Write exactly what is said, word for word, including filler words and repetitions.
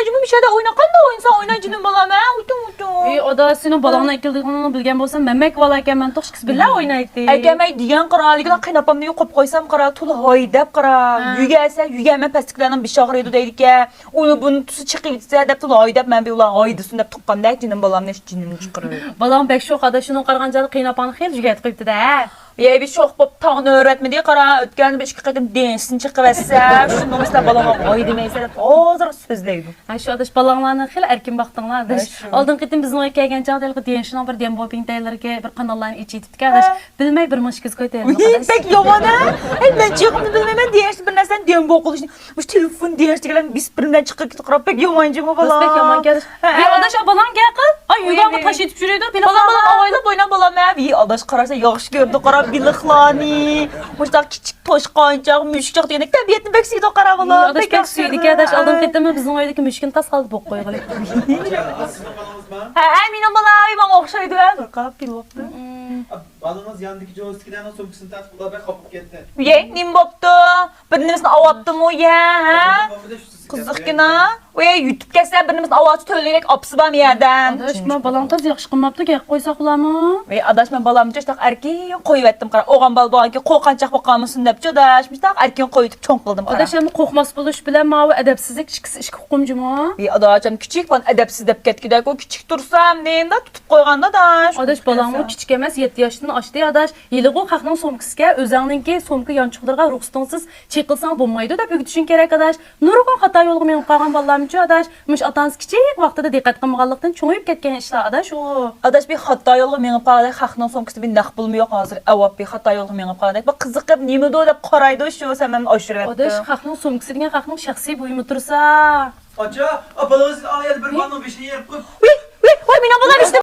جۇمۇ مۇشۇ يەردە ئوينا، قانداق ئوينىساڭ ئوينا جېنىم بالام، ھە؟ ئۇتۇڭ، ئۇتۇڭ. ئى، ئادا، سېنىڭ بالاڭنى ئەكېلىدىغىنىڭنى بىلگەن بولسام، مەنمۇ ئەكىۋالايكەنمەن، توخۇ ئىككىسى بىللە ئوينايتتى. ئەكەلمەي دېگەن قارا، لېكىن قېيىنئاپامنى يوقاپ قويسام قارا، تولا ھايداپ قارا، ھە. يۈگەرسە يۈگەرمەن، پەستىكىلەرنىڭ بېشى ئاغرىيدۇ دەيدىكەن. ئۇنى بۇنى تۇسى چىقىۋېتسە دەپ تولا ھايداپ، مەن بىر ئۇلار ھايدىسۇن دەپ تۇغقاندەك جېنىم بالامنى جېنىمنى چىقىرىۋېتىپ. بالاڭ بەك شوخ ئادا، شۇنىڭغا قارىغان چاغدا قېيىنئاپاڭنى خېلى يۈگەتىپ قويۇپتۇ-دە. يەي، بىر شوخ بوپ تاغنى ئۆرۈۋەتمىدى، قارا، ئۆتكەندە بىر ئىككى قېتىم دېڭىشتىن چىقىۋەتسە، شۇنىڭ ئۈستىدە بالىغا ۋاي دېمەيسەن دەپ ھازىر سۆزلەيدۇ. ھە، شۇ ئاداش، بالاڭلارنى خېلى ئەركىن باقتىڭلار ئاداش. ھە، شۇ. ئالدىنقى قېتىم بىزنىڭ ئۆيگە كەلگەن چاغدا ھېلىقى دېڭىشنىڭ بىر دېڭبوپىڭ تەيلىرىگە بىر قاناللارنى ئېچىۋېتىپتىكەن ئاداش. ھە. بىلمەي بىر مىڭ ئىككى يۈز كوي تەيلىرىنى ئۇي، ئاداش. بەك يامان ھە. ھەي، مەن چېغىمنى بىلمەيمەن، دېڭىشتىن بىر نەرسىنى دېڭبو قىلىشنى. مۇشۇ تېلېفون دېڭىشتىكىلەر بىس بىر بىلەن چىقىپ كېتىپ قاراپ بەك يامان جۇمۇ بالا. بەك يامان ئىكەن. ھە. ئەي، ئاداش، بالاڭ گەپ قىل. ئاي، يۈگەنگە تاش ئېتىپ يۈرىدۇ. مېنى بالاڭ ئويلاپ ئوينا بالام ھە. ۋىي، ئاداش قاراشتا ياخشى كۆرىدۇ قارا بېلىقلارنى. مۇشۇنداق كىچىك توشقانچاق، مۈشۈكچاق دېگەندەك تەبىئەتنى بەك سۆيىدۇ قارا بالا. ئاداش بەك سۆيىدىكەن ئاداش. ئالدىنقى قېتىمى بىزنىڭ ئۆيدىكى مۈشۈكنى تاس قالدى بوغۇپ قويغىلى. ھە، ھە، مېنىڭ بالام ماڭا ئوخشايدۇ ھە. قاراپ كېلىۋاپتۇ. بالىڭىز ياندىكى جوزىدىكىلەرنىڭ سومكىسىنى تارتىپ ئۇلار بەك خاپا بولۇپ كەتتى. يەي، نېمە بوپتۇ؟ بىر نېمىسىنى ئاۋاپتىمۇ يە ھە؟ قىزىقكىنا. ئۇ يە يۈتۈپ كەتسە بىر نېمىسىنى ئاۋاچ تۆلىگەك ئاپىسى بارمۇ يەردە؟ ئاداش، مانا بالاڭ تازا ياخشى قىلماپتۇ، گەپ قويساقلامۇ. ۋەي ئاداش، مەن بالامنى شۇنداق ئەركىن قويۇۋەتتىم قارا. ئوغان بالا بولغانكىن قورقۇنچاق بولۇپ قالمىسۇن دەپچۇ ئاداش، مۇشۇنداق ئەركىن قويۇۋېتىپ چوڭ قىلدىم قارا. ئاداش، ئەمما قورقماس بولۇش بىلەن ماۋۇ ئەدەپسىزلىك ئىككىسى ئىككى ئۇقۇم جۇمۇ. ۋەي ئاداش، ئەمدى كىچىك بالىنى ئەدەپسىز دەپ كەتكۈدەك، ئۇ كىچىك تۇرسا ئەمدى مۇنداق تۇتۇپ قويغاندا ئاداش. ئاداش، بالاڭمۇ كىچىك ئەمەس، يەتتە ياشتىن ئاشتى ئاداش. ھېلىغۇ خەقنىڭ سومكىسىگە ئۆزەڭنىڭكى سومكا يانچۇقلىرىغا رۇخسىتىڭسىز چېقىلساڭ بولمايدۇ دەپ ئۆگىتىشىڭ كېرەك ئاداش. نۇرغۇن خاتا يولغا مېڭىپ قالغان بالىلارمۇچۇ ئاداش؟ مۇشۇ ئاتا-ئانىسى كىچىك ۋاقتىدا دىققەت قىلمىغانلىقتىن چوڭىيىپ كەتكەن ئىشلار ئاداش ئۇ. ئاداش، بىر خاتا يولغا مېڭىپ قالغاندەك، خەقنىڭ سومكىسىدا بىر نەق پۇلمۇ يوق ھازىر. ئەۋاپ بىر خاتا يولغا مېڭىپ قالغاندەك. بىر قىزىقىپ نېمىدۇ دەپ قارايدۇ شۇ سەمەننى ئاشۇرۇۋەتتى. ئاداش، خەقنىڭ سومكىسى دېگەن خەقنىڭ شەخسىي بۇيۇمى تۇرسا. ئاچا، بالىڭىز ئاڭ يەردە بىر بالىنىڭ بېشىنى يېرىپ قويۇپ. ۋىي، ۋىي، ۋاي، مېنىڭ بالام ئىشتە.